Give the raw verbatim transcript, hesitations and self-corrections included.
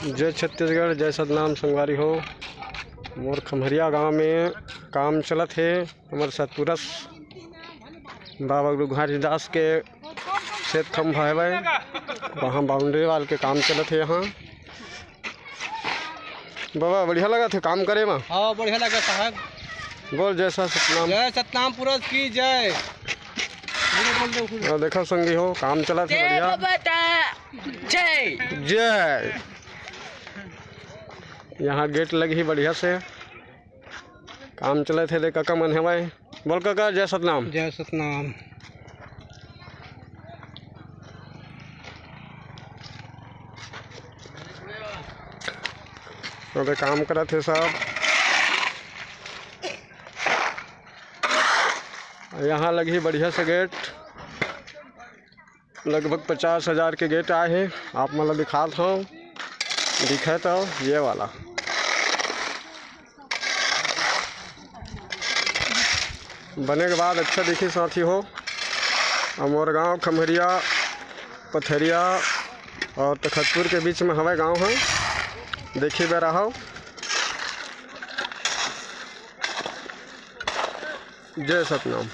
जय छत्तीसगढ़, जय सतनाम संगवारी हो। मोर खम्हरिया गांव में काम चलत हे। हमर सतपुरस बाबा गुरु घासीदास के छेद खंभा हवय, वहाँ boundary wall के काम चलत हे यहाँ। बाबा, बढ़िया लगत हे काम करे मा? हाँ, बढ़िया लगत हे। बोल जय सतनाम। जय सतनाम पुरस की जय। और देखो संगी हो, काम चलत हे बढ़िया। जय। जय। यहाँ gate लगही बढ़िया से। काम चलत हे, दे काका मन हवय। बोल काका, जय सतनाम। जय सतनाम। अबे काम करत हे सब। यहाँ लगही बढ़िया से gate। लगभग पचास हजार के gate आए हे, आप मन ला दिखात हव, दिखे तो ये वाला बने के बाद अच्छा दिखी साथी हो। और मोर गांव खम्हरिया, पथरिया और तखतपुर के बीच में हवय गांव ह, देखी बर आहव। जय सतनाम।